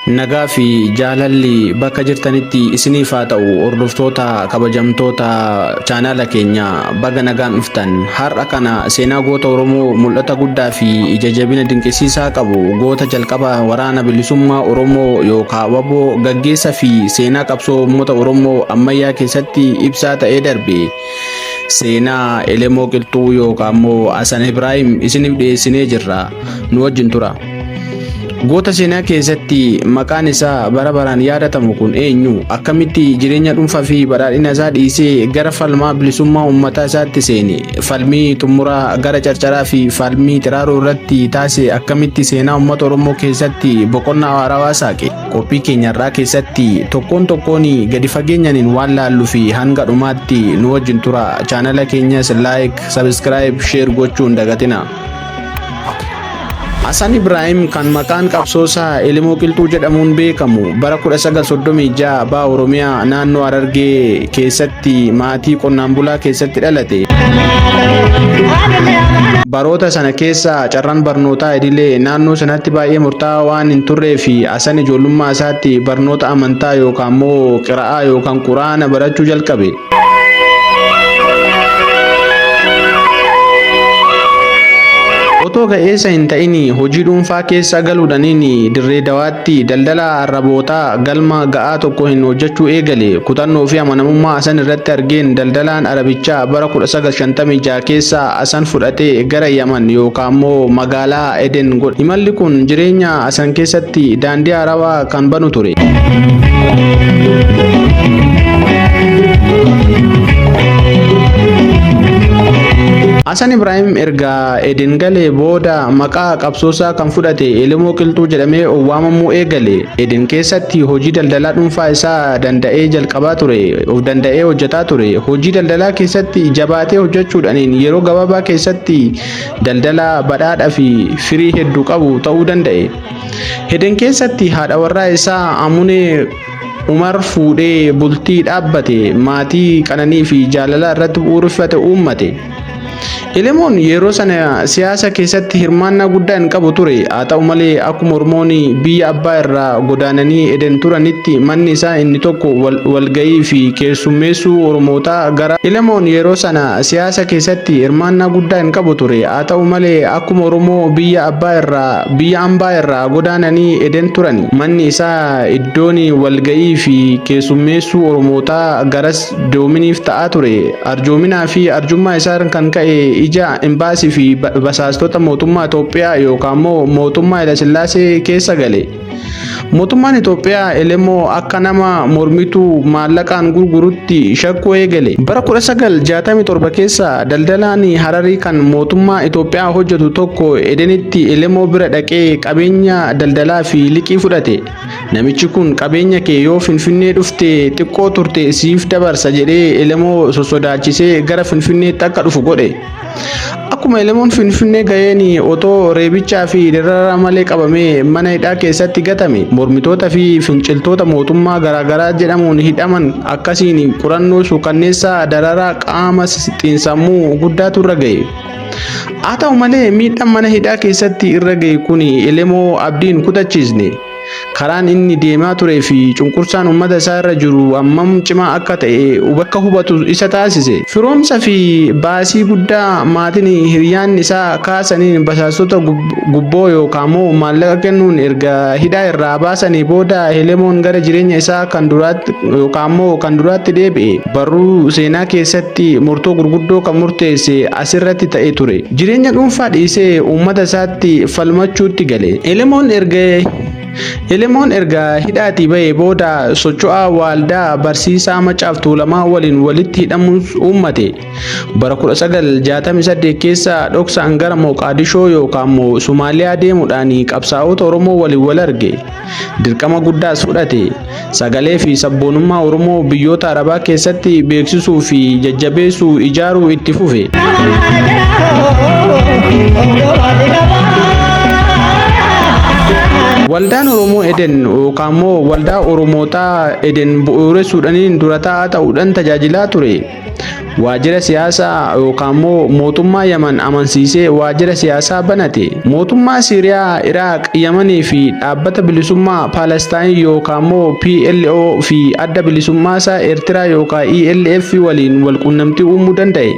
Nagaa fi jaalalli bakka jirtanitti isiniif haa ta'u. Hordoftoota kabajamtoota chaanaala keenya, baga nagaan dhuftan. Har'a kana seenaa goota Oromoo mul'ata guddaa fi ija jabina dinqisiisaa qabu, goota jalqaba waraana bilisummaa Oromoo yookaan WBO gaggeessa fi seenaa qabsoo uummata Oromoo ammayyaa keessatti ibsaa ta'ee darbe, seenaa Elemoo Qilxuu yookaan immoo Hasan Ibraahim isiniif dhiyeessinee jirra. Nu wajjin tura. Goota seenaa keessatti maqaan isaa bara baraan yaadatamu kun eenyu? Akkamitti jireenya dhuunfaa fi badhaadhina isaa dhiisee gara falmaa bilisummaa uummataa isaatti seene? Falmii xumuraa gara Carcaraa fi falmii Xiraaroo irratti taasise akkamitti seenaa uummata Oromoo keessatti boqonnaa haarawaa saaqe? Qophii keenya irraa keessatti tokkoon tokkoon gadi fageenyaniin waan laalluu fi hanga dhumaatti nu wajjin tura. Chaanala keenyas like, subscribe, share gochuun dagatina. Hasan Ibraahim, kan maqaan qabsoosaa Elemoo Qilxuu jedhamuun beekamu, bara 1936 ba'a Oromiyaa naannoo Harargee keessatti maatii qonnaan bulaa keessatti dhalate. Baroota sana keessa carraan barnootaa idilee naannoo sanatti baay'ee murtaa'aa waan hin turree fi Hasan ijoollummaa isaatti barnoota amantaa yookaan immoo qira'aa yookaan quraana barachuu jalqabe. Otoo ga'eessa hin ta'in hojii dhuunfaa keessa galuudhaniin Dirree Dawaatti daldala Arabootaa galma ga'aa tokko hin hojjechuu eegale. Kutannoo fi amanamummaa Hasan irratti argeen daldalaan Arabichaa bara 1956 keessa Hasan fudhatee gara Yaman yookaan immoo magaalaa Eden godhe. Imalli kun jireenya Hasan keessatti daandii haarawaa kan banu ture. Hasan Ibraahim erga Eden galee booda maqaa qabsoosaa kan fudhate Elemoo Qilxuu jedhamee waamamuu eegale. Eden keessatti hojii daldalaa dhuunfaa isaa danda'ee jalqabaa ture, of danda'ee hojjetaa ture. Hojii daldalaa keessatti jabaatee hojjechuudhaan yeroo gabaabaa keessatti daldalaa badhaadhaa fi firii hedduu qabu ta'uu danda'e. Eden keessatti haadha warraa isaa Amunee Umar fuudhee bultii dhaabbate, maatii qananii fi jaalala irratti bu'uureffate uummate. Elemoon yeroo sana siyaasa keessatti hirmaannaa guddaa hin qabu ture. Haa ta'u malee, akkuma Oromoon biyya abbaa irraa godaananii Eden turanitti manni isaa inni tokko walga'ii fi keessummeessuu Oromootaa gara. Elemoon yeroo sana siyaasa keessatti hirmaannaa guddaa hin qabu ture. Haa ta'u malee, akkuma Oromoo biyya abbaa irraa biyya ambaa irraa godaananii Eden turani, manni isaa iddoon walga'ii fi keessummeessuu Oromootaa garas doominiif ta'aa ture. Arjoominaa fi arjummaa isaan kan ka'e ija imbaasii fi basaastota mootummaa Itoophiyaa yookaan immoo mootummaa Hayilasillaasee keessa gale. Mootummaan Itoophiyaa Elemoo akka nama mormituu maallaqaan gurgurutti shakkuu eegale. Bara 1967 keessa daldalaan Hararii kan mootummaa Itoophiyaa hojjetu tokko Edenitti Elemoo bira dhaqee qabeenya daldalaa fi liqii fudhate. Namichi kun "Qabeenya kee yoo Finfinnee dhufte xiqqoo turte siif dabarsa" jedhee Elemoo sossodaachisee gara Finfinneetti akka dhufu godhe. Akkuma Elemoon Finfinnee ga'een otoo reebichaa fi dararaa malee qabamee mana hidhaa keessatti gatame. Mormitoota fi finciltoota mootummaa garaagaraa jedhamuun hidhaman akkasiin qorannoo suukanneessaa, dararaa qaama xiinsammuu guddaatu irra ga'e. Haa ta'u malee, miidhaan mana hidhaa keessatti irra ga'e kun Elemoo abdiin kutachiisne. Karaan inni deemaa turee fi cunqursaan uummata isaa irra jiru hammam cimaa akka ta'e akka hubatu isa taasise. Firoomsa fi baasii guddaa maatiin hiriyaan isaa kaasaniin basaastota gubboo yookaan immoo maallaqa kennuun erga hidhaa irraa baasanii booda Elemoon gara jireenya isaa kan duraatti yookaan immoo kan duraatti deebi'e. Barruu seenaa keessatti murtoo gurguddoo kan murteesse asirratti ta'e ture. Jireenya dhuunfaa dhiisee uummata isaatti falmachuutti gale. Elemoon erga hidhaatii bahee booda socho'aa waaldaa barsiisaa Macaaf Tuulamaa waliin walitti hidhamuun uummate. Bara 1968 keessa dhoksaan gara Moqaadishoo yookaan immoo Somaaliyaa deemuudhaan qabsaa'ota Oromoo waliin wal arge. Dirqama guddaas fudhate. Sagalee fi sabboonummaa Oromoo biyyoota Arabaa keessatti beeksisuu fi jajjabeessuu ijaaruu itti fufe. Waldaan Oromoo Eden yookaan immoo Waldaa Oromootaa Eden bu'uuressuudhaan dura taa'aa ta'uudhaan tajaajilaa ture. Waajjira siyaasaa yookaan immoo mootummaa Yaman amansiisee waajjira siyaasaa banate. Mootummaa Siiriyaa, Iraaq, Yamanii fi dhaabbata bilisummaa Paalestaayin yookaan immoo PLO fi adda bilisummaa isaa Eertiraa yookaan ELF waliin wal quunnamtii uumuu danda'e.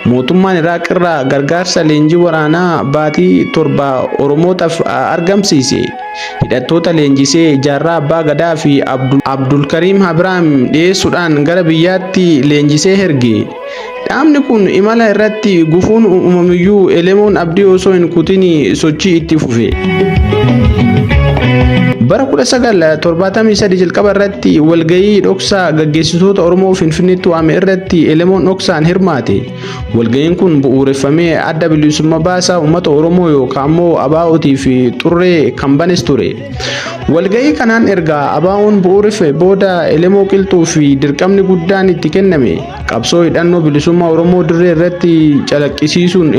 Mootummaan Iraaq irraa gargaarsa leenjii waraanaa baatii 7 Oromootaaf argamsiise. Hidhattoota leenjisee Jaarraa Abbaa Gadaa fi Abdulkariim Abiraam dhiyeessuudhaan gara biyyaatti leenjisee erge. Dhaabni kun imala irratti gufuun uumamuyyuu Elemoon abdii osoo hin kutin sochii itti fufe. Bara 1973 jalqaba irratti walgahii dhoksaa gaggeessitoota Oromoo Finfinneetti waame irratti Elemoon dhoksaan hirmaate. Walgahiin kun bu'uureffamee adda bilisummaa baasaa uummata Oromoo yookaan immoo ABO'tii fi xurree kan banes ture. Walgahii kanaan erga ABO'n bu'uureffe booda Elemoo Qilxuu fi dirqamni guddaan itti kenname. Qabsoo hidhannoo bilisummaa Oromoo dirree irratti calaqqisiisuun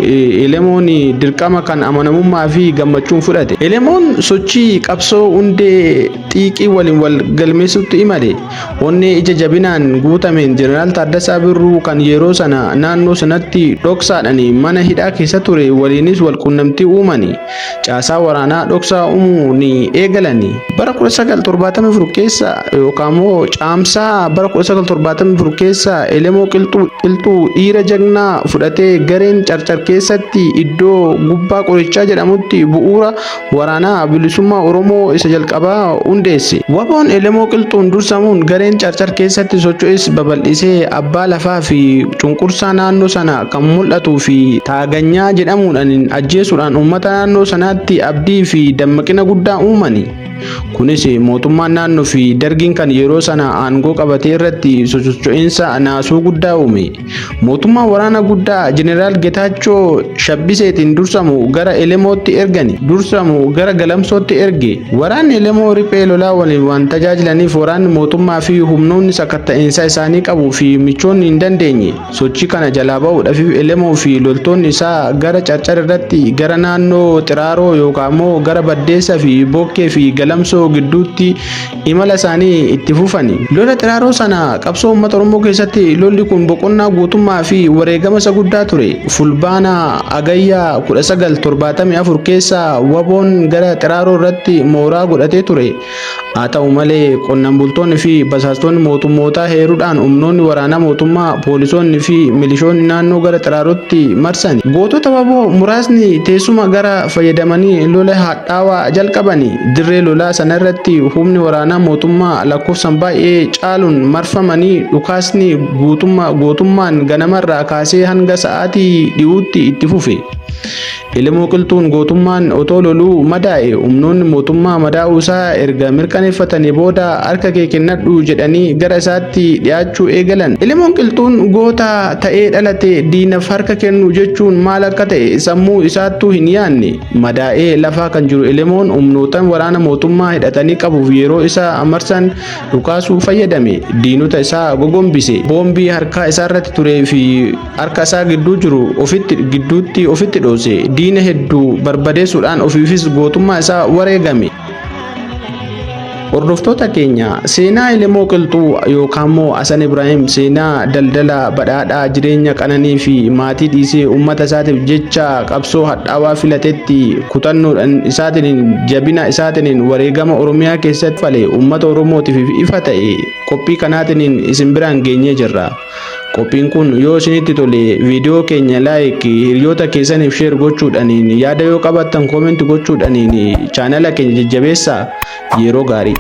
Elemoon dirqama kan amanamummaa fi gammachuun fudhate. Elemoon sochii qabsoo hundee xiiqii waliin wal galmeessutti imale. Onnee ija jabinaan guutameen Jeneraal Taaddasaa Birruu kan yeroo sana naannoo sanatti dhoksaadhaan mana hidhaa keessa ture waliinis wal quunnamtii uumani. Caasaa waraanaa dhoksaa uumuu ni eegalani. Bara 1974 keessa yookaan immoo caamsaa bara 1974 keessa Elemoo Qilxuu dhiira jagnaa fudhatee gareen Carcar keessatti iddoo gubbaa qorichaa jedhamutti bu'uura waraanaa bilisummaa Oromoo isa jalqabaa hundeesse. Waboon Elemoo Qilxuun dursamuun gareen Carcar keessatti socho'es babal'isee abbaa lafaa fi cunqursaa naannoo sana kan mul'atuu fi Taaganyaa jedhamuudhaan ajjeesuudhaan uummata naannoo sanaatti abdii fi dammaqina guddaa uumani. Kunis mootummaan naannoo fi dargiin kan yeroo sana aangoo qabatee irratti sosocho'iinsa naasuu guddaa uume. Mootummaan waraana guddaa Jeneraal Getaachoo Shabbiseetiin dursamu gara Elemootti ergani. Dursamu gara Galamsootti erge. Waraanni Elemoo riphee lolaa waliin waan tajaajilaniif waraanni mootummaa fi humnoonni sakatta'insa isaanii qabuu fi michoonni hin dandeenye. Sochii kana jalaa ba'uudhaaf Elemoo fi loltoonni isaa gara Carcar irratti gara naannoo Xiraaroo yookaan immoo gara Baddeessa fi Bokkee fi Galamsoo gidduutti imala isaanii itti fufani. Lola Xiraaroo sana qabsoo uummata Oromoo keessatti lolli kun boqonnaa guutummaa fi wareegama isa guddaa ture. Fulbaana Agayyaa 1974 keessa Waboon gara Xiraaroo irratti mooraa godhatee ture. Haa ta'u malee qonnaan bultoonni fi basaastonni mootummootaa heeruudhaan humnoonni waraanaa mootummaa, poolisoonni fi milishoonni naannoo gara Xiraarootti marsani. Gootota Waboo muraasni teessuma gara fayyadamanii lola hadhaawaa jalqabani. Dirree lolaa sana irratti humni waraanaa mootummaa lakkoofsaan baay'ee caaluun marfamanii dhukaasni gootummaan ganamarraa kaasee hanga sa'aatii dhiyuutti itti fufe. Elemoo Qilxuun gootummaan otoo loluu madaa'e. Humnoonni mootummaa madaa'uu isaa erga mirkaneeffatanii booda harka kee kennadhu jedhanii gara isaatti dhiyaachuu eegalan. Elemoon Qilxuun goota ta'ee dhalate diinaf harka kennu jechuun maal akka ta'e sammuu isaattuu hin yaadne. Madaa'ee lafaa kan jiru Elemoon humnootan waraana mootummaa hidhatanii qabuuf yeroo isa marsan dhukaasuu fayyadame. Diinota isaa gogombise. Boombii harka isaarratti turee fi harka isaa gidduu jiru ofitti gidduutti ofitti dhoose. Diina hedduu barbadeessuudhaan ofiifis gootummaa isaa wareegame. Hordoftoota keenya, seenaa Elemoo Qilxuu yookaan immoo Hasan Ibrahim, seenaa daldala badhaadhaa, jireenya qananii fi maatii dhiisee uummata isaatiif jecha qabsoo hadhaawaa filatetti kutannoodhaan isaatiin jabina isaatiin wareegama Oromiyaa keessatti fale uummata Oromootiif ifa ta'e qophii kanaatiin isin biraan geenyee jirra. Qophiin kun yoo isinitti tole viidiyoo keenya like, hiriyoota keessaniif share gochuudhaan, yaada yoo qabaattan comment gochuudhaan chaanala keenya jajjabeessaa. Yeroo gaarii.